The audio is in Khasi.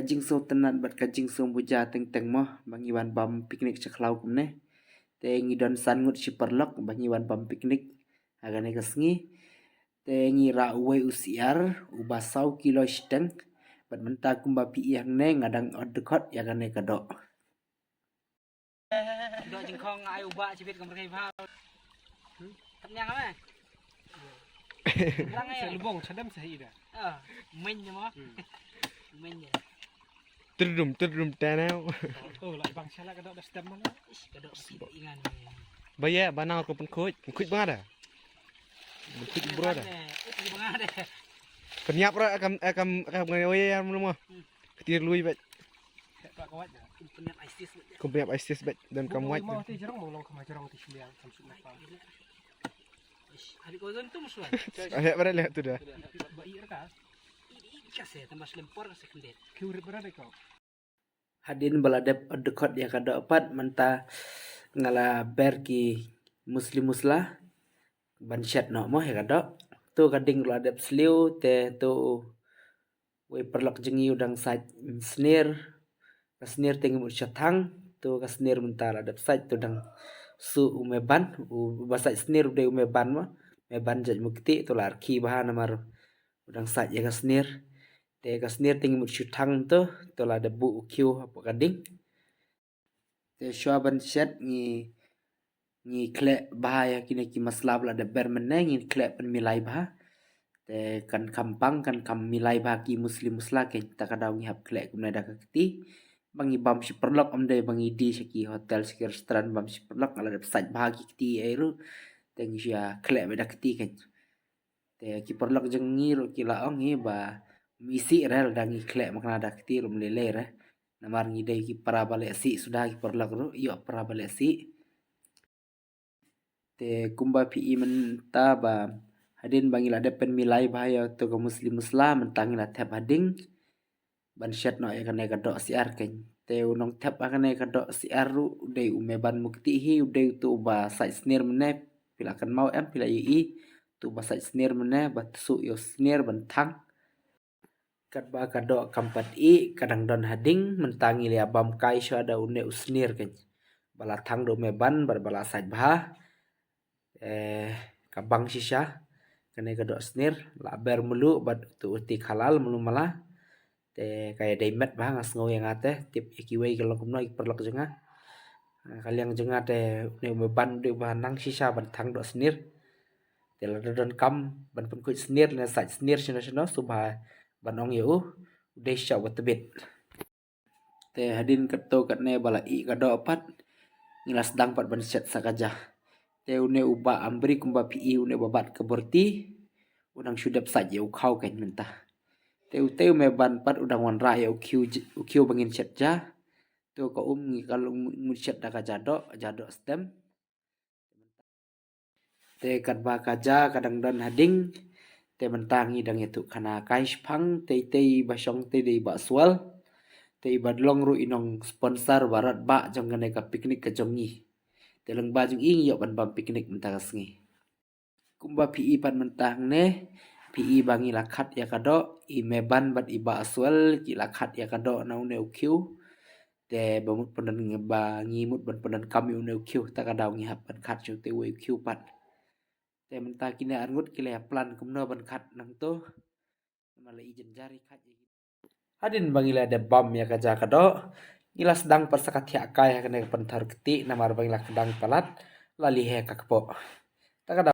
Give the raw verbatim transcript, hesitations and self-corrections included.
Ka jingsngewtynnat bad ka jingsngewbuja teng teng mo ba ngi wan bam picnic sha khlaw kumne. Te ngi don san ngut shi paralok ba ngi wan bam picnic ha kane ka sngi. Te ngi rah uwei u syiar uba saw kilo shiteng. Bad mynta kumba phi i hangne nga dang ot dkhot ïa kane ka doh. Doh jingkhong ai u bah chibit kam rngai bha. Tap niang ame. Rang ai. Sa lubong chadam sa hi da. Ah, main je mo. Main je. Terdum terdum tanau. Oh, la bang shala ka doh da stem mana. Ish, ka doh sikit ingan. Ba ïa ba nang ko pynkhuid, pynkhuid ba nga da. Pynkhuid bro da. Pynkhuid ba nga da. Pynïap ra kam kam kam ngai oi ya mlo mo. Ktir lui bet. Kum pynïap ISIS bet. Kum pynïap ISIS bet dan kam wait. Mau ti jerong mau long kama jerong ti shimbiang kam suk napa. Ish, hari ko zon tu musuh. Ada pada lihat tu dah. Ba ir ka. Ini ka se tambah selempor ka se kendet. Kiu rip berada kau. Hadien ba la dep ot dkhot ïa ka doh pat mynta nga la ber ki musli musla ban shet noh mo ïa ka doh. To ka ding la dep sliew te to wei paralok jong ngi u dang sait snier. Ka snier te ngi mut sha thang. To ka snier mynta la dep sait to dang su u meban u ba sait snier u dei u meban mo. Meban jait mukti to la arki bha namar u dang sait ïa ka snier. Te ka snier te ngi mut shu thang to, to la da buh u khiew hapoh ka ding. Te shuwa ban shet ngi ngi khleh bha ïa kine ki masla ba la da ber mynne ngi khleh pynmilai bha. Te kan kham pang kan kham milai bha ki musli musla kein ta ka daw ngi hap khleh kumne da ka kti. Ba ngi bam shi paralok ym dei ba ngi die sha ki hotel sha ki restaurant bam shi paralok nga la da sait bha ki kti ei ruh. Te ngi shu ïa khleh bha da kti kein. Te ki paralok jong ngi ruh ki la ong hi ba mi si rel da ngi khleh makna da kti ruh mlei lei re. Namar ngi dei ki para ba leh si suda ki paralok ruh ïoh para ba leh si. Te kumba phi i mynta ba hadien ba ngi la dep pynmilai bha ïa to ka musli musla mynta ngi la thep hading. Ban shet noh ïa kane ka doh syiar kein. Te u nongthep ha kane ka doh syiar ruh u dei u meban mukti hi u dei uto uba sait snier mynne phi la kynmaw em phi la ïohi uto uba sait snier mynne ba tsu ïa u snier ban thang. Katba ka doh kam pat ih ka dang don hading mynta ngi la bam kai shuwa da une u snier kein. Ba la thang da u meban bad ba la sait bha. Eh, ka bang shisha kane ka doh snier la ber mulu bad tu uti khalal mulu mala. Te ka ïa dei met bha nga sngew ïa nga te tip ïa kiwei ki long kumno ki paralok jong nga. Ka liang jong nga te une u meban u dei uba nang shisha ban thang doh snier. Te lada don kam ban pynkhuid snier ne sait snier shano shano sngewbha ban ong ïa u u dei shisha uba tbit. Te hadien katto katne ba la ih ka doh pat ngi la sdang pat ban shet sa ka ja. Te une u bah Ambri kumba phi i une uba bat ka borti u dang shu dep sait ïa u khaw kein mynta. Te ute u meban pat u dang wanrah ïa u khiew j- u khiew ba ngin shet ja. Te ka um ngi ka long mut shet da ka ja doh ja doh stem. Te katba ka ja ka dang don hading. Te mynta ngi dang ïathuh khana kai shipang te te ba shong te dei ba swal. Te i ba dlong ruh i nong sponsor ba rat ba jong kane ka picnic ka jong ngi. Te lyngba jong i ngi ïoh ban bam picnic mynta ka sngi. Kumba phi i pat mynta hangne phi i ba ngi la khat ïa ka doh i meban bad i ba swal ki la khat ïa ka doh na une u khiew. Te ba mut pyndan ba ngi mut ban pyndan kam ïa une u khiew ta ka daw ngi hap ban khat shuh te uwei u khiew pat. Te mynta kine arngut ki la ïa plan kumno ban khat nangto. Namar la i jynjar i khat ïa ki. Hadien ba ngi la dep bam ïa ka ja ka doh ngi la sdang pat sa ka thiah kai ha kane ka pynthor kti namar ba ngi la kdang palat la lihe ka kpoh. Ta ka daw